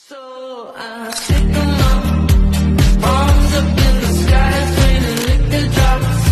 So I pick 'em up, arms up in the sky, raining liquor drops,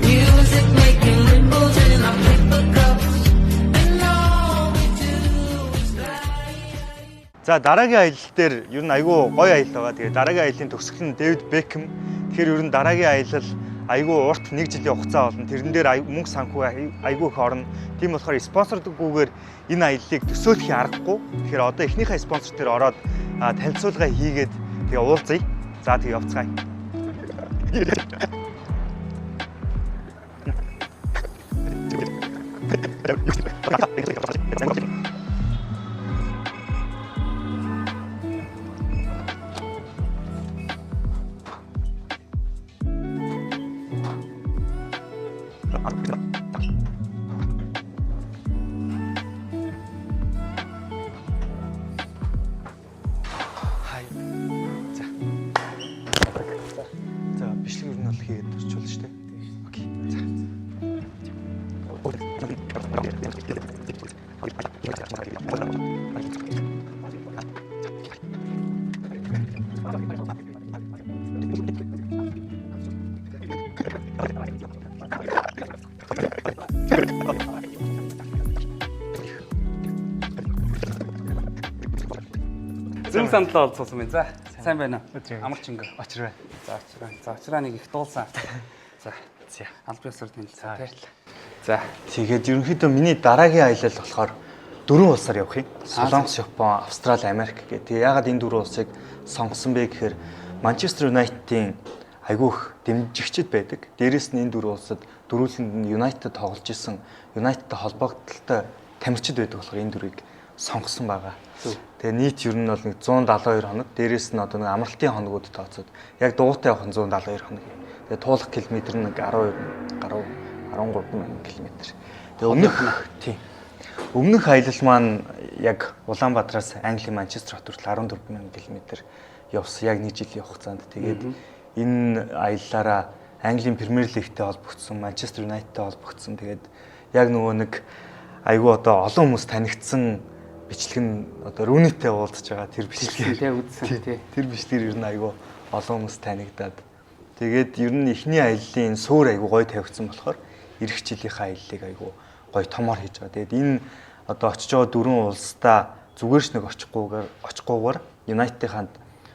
music making ripples in our paper cups, and all we do is fly. За, дараагийн аялал дээр ер нь айгүй гоё аялал байгаа. Тэгээ дараагийн аяллаа төгсгөл нь Дэвид Бекхэм. Тэгэхээр ер нь дараагийн аялал айгүй урт, нэг жилийн хугацаа болно. Тэрэн дээр мөнгө санхүү айгүй их орно. Тийм болохоор спонсордгүйгээр энэ аяллыг төсөөлөхийн аргагүй. Тэгэхээр одоо эхнийхээ спонсор дээр ороод танилцуулга хийгээд тэгээ уулзъя. За, тэгээ явцгаая. Хай. За. За, бичлэг ер нь бол хийгээд орчуулна шүү дээ. Okay. За. Зүг сандлаа олцсон юм байна. За, сайн байна уу? Өдрийн Амар чингэр. Очир бай. За, очраа. За, очраа нэг их дуулсан. За, За. аль биесээр танилцсан тий. Баярлалаа. За, Тэгээд ерөнхийдөө миний дараагийн аялал болохоор дөрвөн улсаар явах юм. Солонгос, Япон, Австрали, Америк гэх. Тэгээ яагаад энэ дөрвөн улсыг сонгосон бэ гэхээр Манчестер Юнайтедийн айгүй их дэмжигчд байдаг. Дээрээс нь энэ дөрвөн улсад дөрвөлөнд нь Юнайтед тоглож исэн, Юнайтедтэй холбогдлолтой тамирчид байдаг болохоор энэ дөрвийг сонгосон байгаа. Тэгээ нийт ер нь бол нэг 172 хоног. Дээрээс нь одоо нэг амралтын хоногуд тооцоод яг дуутай явах нь 172 хоног юм. Тэгээ туулах километр нь нэг 12 гаруй 13 мянган километр. Тэгээ өмнөх тийм. Өмнөх аялал маань яг Улаанбаатараас Английн Манчестер хот хүртэл 14 мянган километр явсан яг нэг жилийн хугацаанд. Тэгээд энэ аяллаараа Английн Премьер Лигтэй холбогдсон, Манчестер Юнайтедтэй холбогдсон. Тэгээд яг нөгөө нэг айгүй одоо олон хүмүүс танигдсан бичлэг нь одоо Рүнитэй уулзж байгаа тэр бичлэгээр тий, үзсэн тий. Тэр бичлэгээр ер нь айгүй олон хүмүүс танигдаад, тэгээд ер нь эхний аяллаа энэ суур айгүй гоё тавигдсан болохоор ирэх жилийнхээ аяллыг айгүй гоё томор хийж байгаа. Тэгээд энэ одоо очиж байгаа дөрвөн улсдаа зүгээр ч нэг очихгүйгээр United-ийн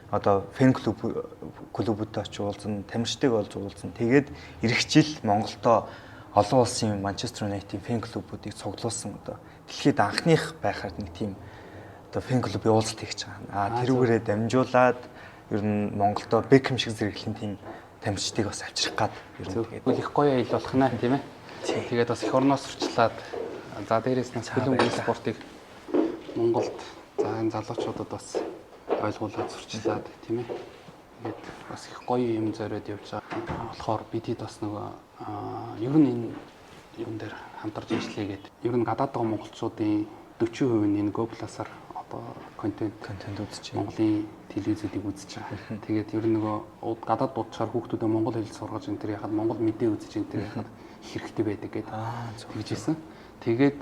одоо фэн клубүүдтэй очиж уулзсан, тамирчдыг олж уулзсан. Тэгээд ирэх жил Монголдо олон улсын Манчестер Юнайтедийн фэн клубүүдийг цуглуулсан, одоо дэлхийд анхных байхаар нэг тийм одоо фэн клубын уулзалт хийж байгаа. Аа, тэрүүгээрээ дамжуулаад ер нь Монголдо Бекхэм шиг зэрэглэлийн тийм тамирчдыг бас авчрах гад ер нь тэгээд Тэгвэл их гоё аялал болох нэ, тийм ээ. Тий. Тэгээд бас их орноос сурчлаад, за, дээрээс нь хөлбөмбөгийн спортыг Монголд, за, энэ залуучуудад бас ойлгуулад сурчлаад, тийм ээ. Тэгээд бас их гоё юм зориод явж байгаа. Болохоор бид хэд бас нөгөө ер нь энэ юун дээр хамтарч ажиллая гээд ер нь гадаад байгаа монголчуудын 40% нь энэ Go Plus-аар одоо контент контент үзэж байна. Монголын телевизүүдийг үзэж байгаа. Тэгээд ер нь нөгөө гадаад дуудчихаар хүүхдүүдэд монгол хэл сургаж, энэ төр яхад монгол мэдээ үзэж, энэ төр яхад их хэрэгтэй байдаг гэдэг Аа, зөв. тэгж хэлсэн. Тэгээд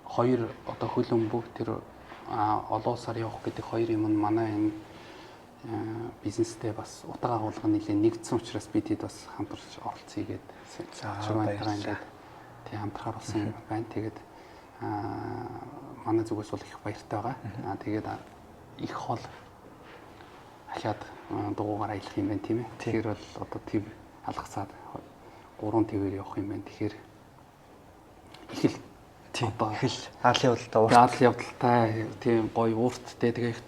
хоёр одоо хөлбөмбөг тэр олон улсаар явах гэдэг хоёр юм нь манай энэ бизнестэй бас утга агуулга нэлээд нэгдсэн учраас бид хэд бас хамтарч оролцъё гээд За, баярлалаа. баярлалаа. Тий, хамтрахаар болсон юм байна. Тэгээд манай зүгээс бол их баяртай байгаа. Тэгээд их хол ахиад дугуугаар аялах юм байна, тийм ээ. Тэгэхээр бол одоо төв алгацаад гурван твээр явах юм байна. Тэгэхээр их л Тийм. одоо Их л аалын явдалтай урт. адал явдалтай, тийм гоё уурттай, тэгээ их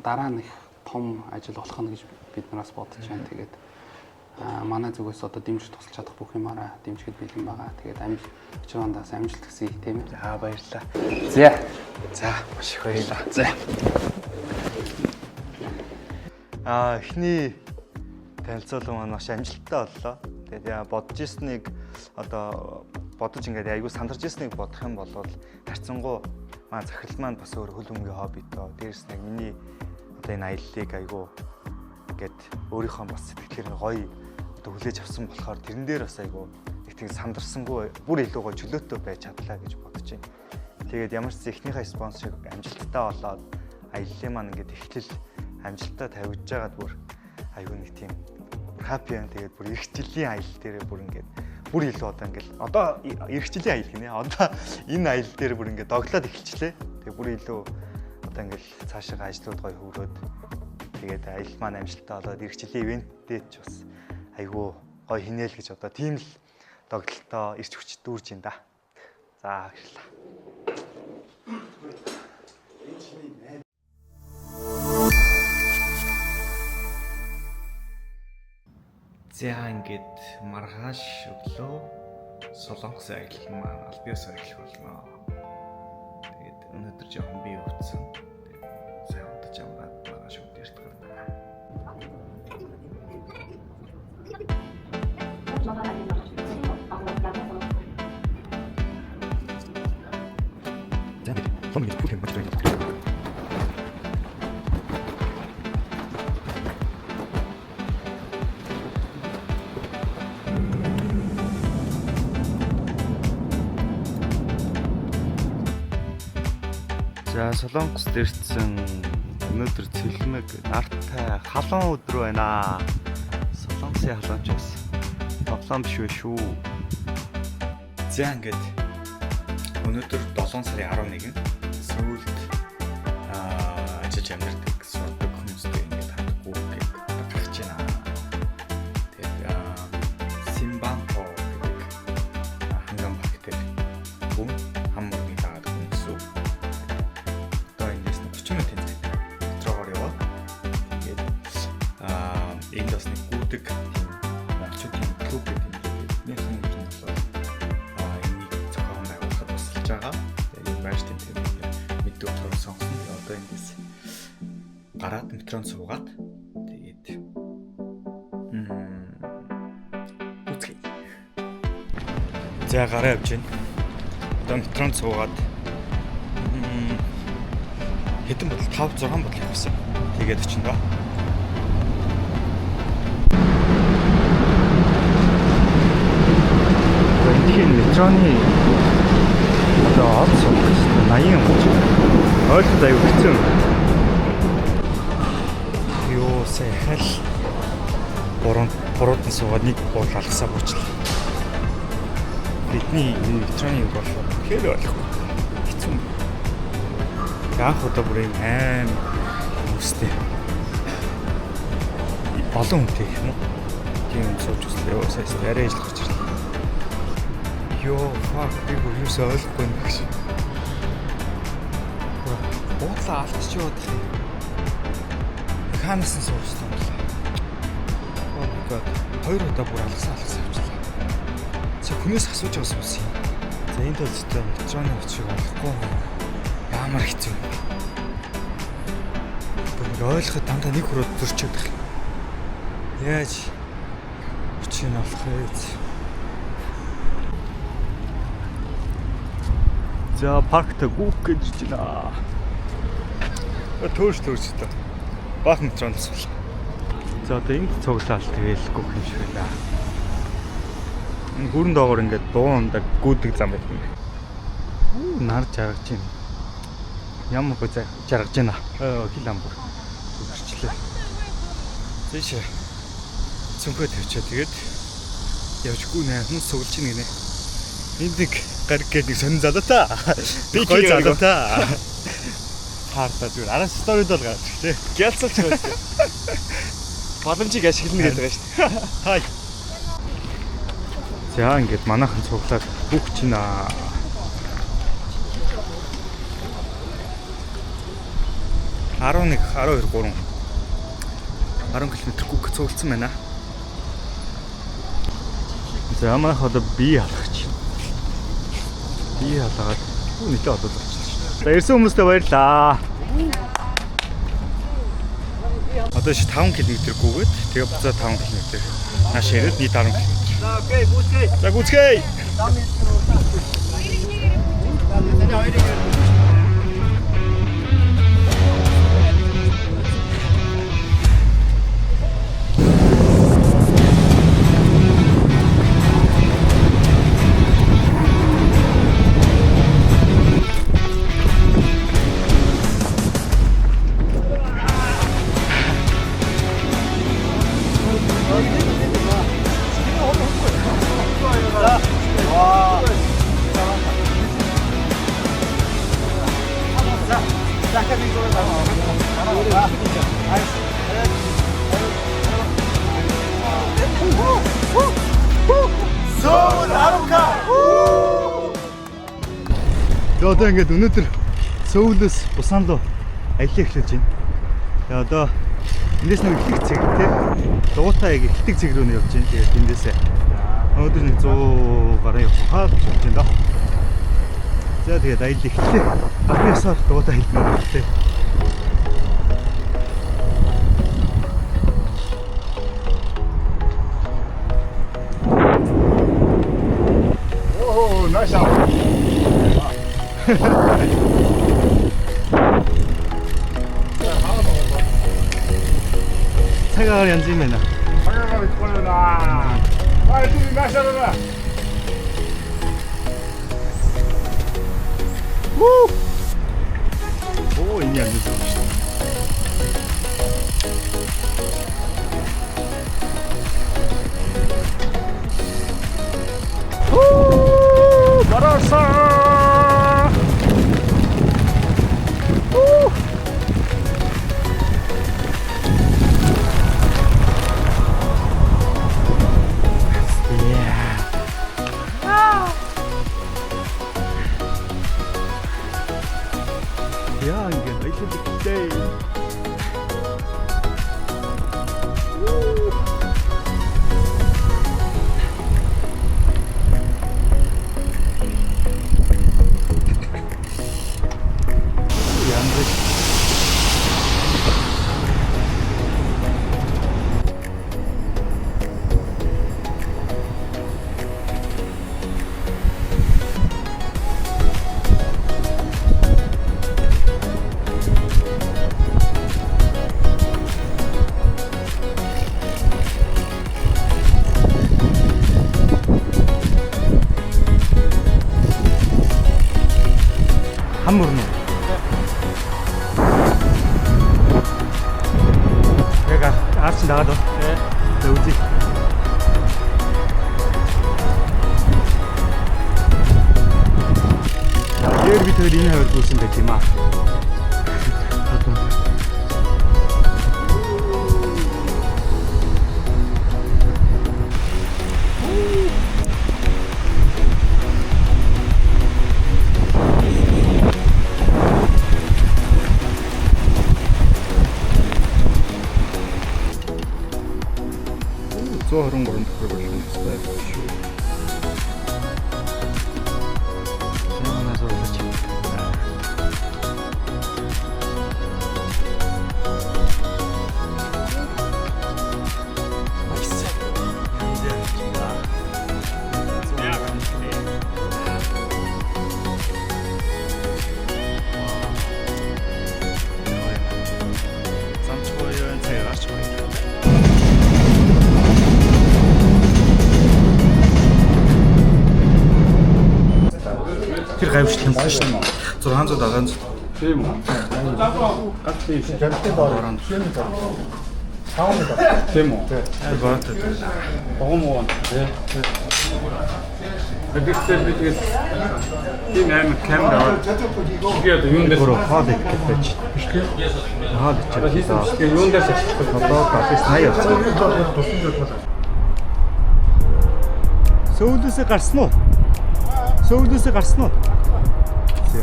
дараа нь их том ажил болох нь гэж бид нараас бодож байна. Тэгээд манай зүгээс одоо дэмжиж тусалж чадах бүх юмараа дэмжихэд бэлэн байгаа. Тэгээд амжилт амжилт хүсье, тийм ээ. За, баярлалаа. За. За, маш их баярлалаа. За. Эхний танилцуулга маань маш амжилттай боллоо. Тэгээд яа бодож ирснийг одоо бодож ингээд айгүй сандарч ирснийг бодох юм бол харьцангуй маа захирал маань бас өөр хөл өмгийн хоббитой. Дээрээс нь яг миний одоо энэ аяллыг айгүй ингээд өөрийнхөө бас сэтгэлээр нь гоё одоо хүлээж авсан болохоор тэрэн дээр бас айгүй нэг тийм сандарсангүй, бүр илүү гоё чөлөөтэй байж чадлаа гэж бодож байна. Тэгээд ямар ч зэ эхнийхээ спонсорыг амжилттай болоод Аяллаа маань ингээд эхлэл амжилтаа тавигдж байгаад бүр аюу нэг тийм бүр happy байна. Тэгээд бүр эх жилийн аялал дээрээ бүр ингээд бүр илүү одоо ингээд одоо эх жилийн аялал гинэ. Одоо энэ аялал дээр бүр ингээд доглоод эхэлчлээ. Тэгээд бүр илүү одоо ингээд цаашаа ажлууд гоё хөрөөд тэгээд аялал маань амжилттай болоод эх жилийн ивэнттэй ч бас айгүй гоё хинээл гэж одоо тийм л догтлолтоо ирч хүч дүүрж ин да. За баярлалаа. За ингээд маргааш өглөө Солонгосын аялал маань аль биесээр эхлэх болно. Тэгээд өнөөдөр жоохон бие өвдсөн. Тэгээд сайн унтаж амраад маргааш өдөр эрт гарна. За бид том бүх юм болж. За Солонгост ирсэн өнөөдөр цэлмэг нартай халуун өдөр байна. Солонгосын халуун ч бас тоглоом биш вэ шүү. За ингээд өнөөдөр 7 сарын 11-нд Сөүлд ажиллаж амьдардаг, сурдаг хүмүүстэй ингээд хамт гүүх гээд гарч байна. Тэгээд Симбанто гэдэг ханган парк дээр хүн хам мөрний дагаад хүн гэсэн үг. Одоо эндээс нь 30 минутын зайтай метрогоор яваад тэгээд энд бас нэг гүдэг тийм монголчуудын клуб гэдэг юм байна. Тэднийхэн юм нь болохоор энийг зохион байгуулахад тусалж байгаа. Тэгээд энэ байж тийм тийм мэддэг болохоор сонгосон. Тэгээд одоо эндээс гараад метронд суугаад тэгээд үцгээе. За гараа явж байна. Одоо метронд суугаад хэдэн бодол 5 6 бодол явсан. Тэгээд очин доо. Эндхийн метроны одоо од суух гэсэн 80 юм болж байна. Ойлгоход аюу хэцүү юм. Йоо, сая хал буруудан суугаад нэг буудал алгасаа буучлаа. Бидний энэ метроны юу бол тэгэхээр ойлгохгүй. Хэцүү юм. Анх удаа бүр юм аим хүмүүстэй. Олон хүнтэй гэх юм уу? Тийм юм сууж үзлээ. Йоо, сая арай ижил гарч ирлээ. Йоо, fuck, би бүр юусоо ойлгохгүй юм гэж. Буудлаа алдчих яваад их юм. Хаанаас нь суусан юм бэ? Oh my god. Хоёр удаа бүр алгасаа авчлаа. За хүнээс асууж байгаа суусан юм. За энэ тал зүйтэй метроны учрыг олохгүй ямар хэцүү юм бэ? Бүр нэг ойлгоход дандаа нэг хурууд зөрчөөд байх юм. Яаж учрыг нь олох вэ? За паркт гүүх гэж ирж байна. Төөрч төөрч та. Баах метронд суулаа. За одоо энд цуглаал тэгэл гүүх юм шиг байна. Энэ гүрэн доогоор ингээд дуун ундаг гүйдэг зам байдаг юм байна. Нар жаргаж байна. Ямар гоо жаргаж байна. Хил ам бүр хөрчлээ. Тийш цүнхөө тавьчаа тэгээд явж гүнэ хүмүүс цуглаж ийн гинэ. Энд нэг гариг гээд нэг сонин залуу та. Би гой залуу та. Хаарта зүгээр араас сторид бол гарч ирэх тий. Гялцалч байна шүү дээ. Боломжийг ашиглана гэдэг байгаа шүү дээ. Хай. За ингээд манайхан цуглаад бүх чинь аа. 11 12 3 10 км гүг цуглдсан байна. За манайх одоо бие халах чинь. Бие халаагаад нэлээд одод болчихлоо шүү. За ирсэн хүмүүстээ баярлалаа. Одоо чи 5 км гүгээд тэгээ буцаа 5 км нааш ирээд нийт 10 км. За окей, гүцгээе. За гүцгээе. Сөүл 10К. Тэгээ одоо ингээд өнөөдөр Сөүлөөс Бусан руу аялал эхлүүлж байна. Тэгээ одоо эндээс нэг эхлэх цэг тий. Дугуйтай яг эхлэх цэг рүү нь явж байна. Тэгээд эндээсээ өнөөдөр нэг 100 гаруй явах хаа гэж бодож байна доо. За тэгээд аялал эхэллээ. Албан ёсоор дугуйтай хэлмээр байна тий. Oh, nice out. Цагаар янз юм байна. Цагаар ихгүй байна. Бай тийм nice out. Оо энэ янз юм шүү дээ. Гараасан. Яа ингээд аялал эхэллээ. Янз. Хам мөрнө. Яг аар чинь дагаад байна. За үзье. Дээр бид хоёр энэ хавар гүйсэн байх юм аа. Тодон. За манай зурлаж. Nice. Замч гоё, цаг гарч гоё. Тэр гавьш хямдсан шүү дээ. 600 700. Тийм үү? Гац тийм шүү. Жамтын доор юм доор. Таван доор. Тийм үү? Ай баатай. Богом уу тий. Тэгэхээр би тэгэл тийм амар камер аваад би одоо юун дээр Гүр хоол идэх гэж байж. Хоол одоо идэх. хийсэн бичлэгээ юун дээр шашчих вэ? Одоо 79 80 явцгаа. Сөүлөөсөө гарсан уу? Сөүлөөсөө гарсан уу? За.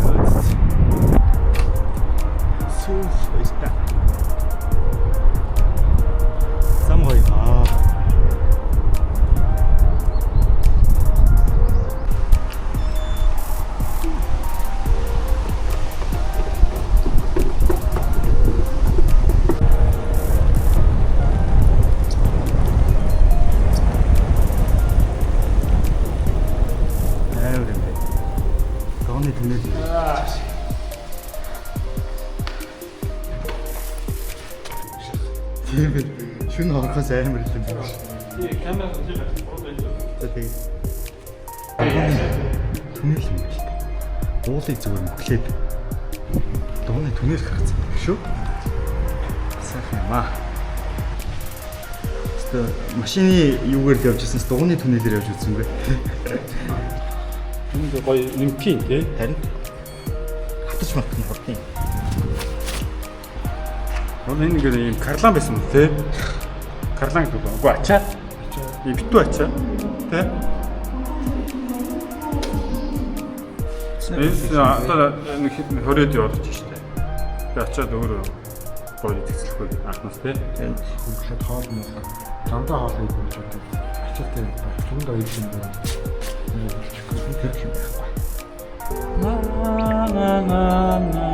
Сөүл баяртай. Зам гоё аа. Амар юм байна. Дооны түнэл юм. Тийм ээ. Шүн хорхоос амар юм байна. Тийм камер тийм байх. За тэгээд түнэл юм байна л та. Уулыг зүгээр мөхлээд дооны түнэл гаргацсан байх шүү. Сайхан юм аа. Хэвээ машины юугаар л явж ирсэнс дугуйны түнэлээр явж үзсэнгүй. Энд гоё нэмхийн тий. Харин хатаж матах нь хурдан. Энэ ингээд ийм карлан байсан юм те. Карлан гэдэг үг. Үгүй ачаа. Ийм битүү ачаа. Тэ? Энэ одоо нэг 20-д явуулж штэ. Би очиад өөрөө гоё зэгцлэхгүй анхнаас те. Хөнгөлөд хоол муу. Дандаа хоол хийх гэж боддог. Ачаатай байх. Түнд оюун юм байна. Нэг тэр юм байхгүй. На на на на.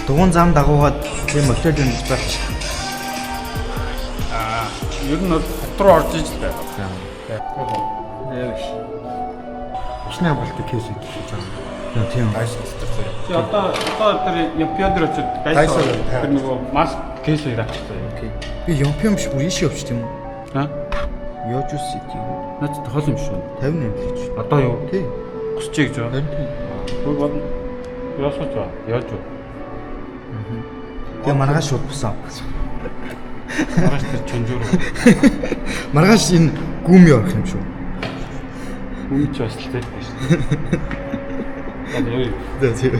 Дугуйн зам дагуугаад тийм мотел юм байх. Аа, ер нь бол хот руу орж иж л байна. Усны амбалтай кейс хийж байгаа. Тийм. Чи одоо тэр Японд руу очиод Дайсо тэр нөгөө маск кейс хоёр авчихсан. Би Япон биш бүр ийш явчих юм уу? Аа? Йожу Сити. Наач хол юм шүү. 58 л гэж. Одоо юу? Тий. Гусчээ гэж байна. Харин тий. Бүр бодно. Яасууч ба. Яаж вэ? Тэгээ маргааш шууд бусан. Маргааш тэр чонжуур. Маргааш энэ гүми орох юм шүү. Үн ч бас л тий. Одоо юу? За тий.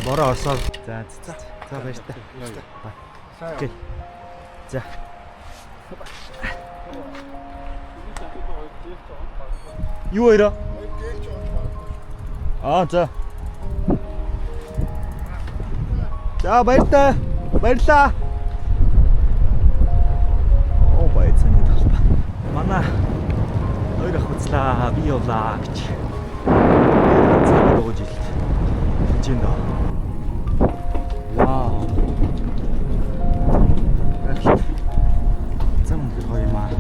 Бороо орсоор. За за. За баяртай. Окей. За. Юу хоёроо? Аа за. За баяртай. Баярлаа. Оо баяцааны талбай. Манай хоёр ах үзлээ. Би явлаа гэж. Ганцаараа дууж илт. Хинжээнд доо. Вау. Зам үнэхээр гоё юм аа.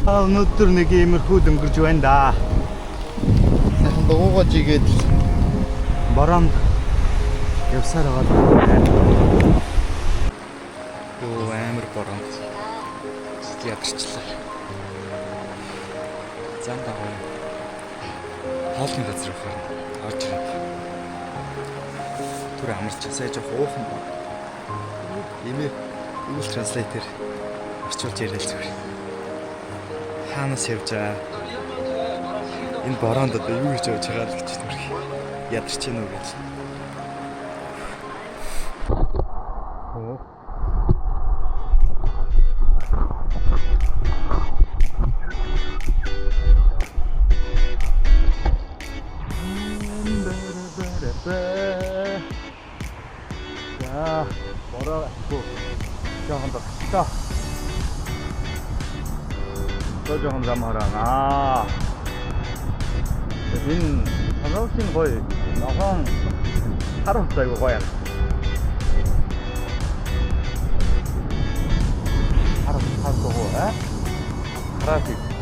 Аа өнөөдөр нэг иймэрхүү дөнгөрж байна да. Сайхан дугуугаа жигээд Бороонд явсаар байгаа. Өө амар бороонд ядарчлаа. Зам дагуу хоолны газар явахаар орж ирээд түр амарч сая жоох уухан ба. Имээ Google Translate-ээр орчуулж яриад зүгээр. Хаанаас явж байгаа? Энэ бороонд одоо юу хийж явж байгаа л гэж нүрх. Ядарч гин үү гэж. За, бороо айгүй. Жохон догтлоо. Одоо жохон зам хараана. Энэ Солонгосын гоё ногоон хар хувцас айгүй гоё юм. Хар хар дугуй аа. Хараад.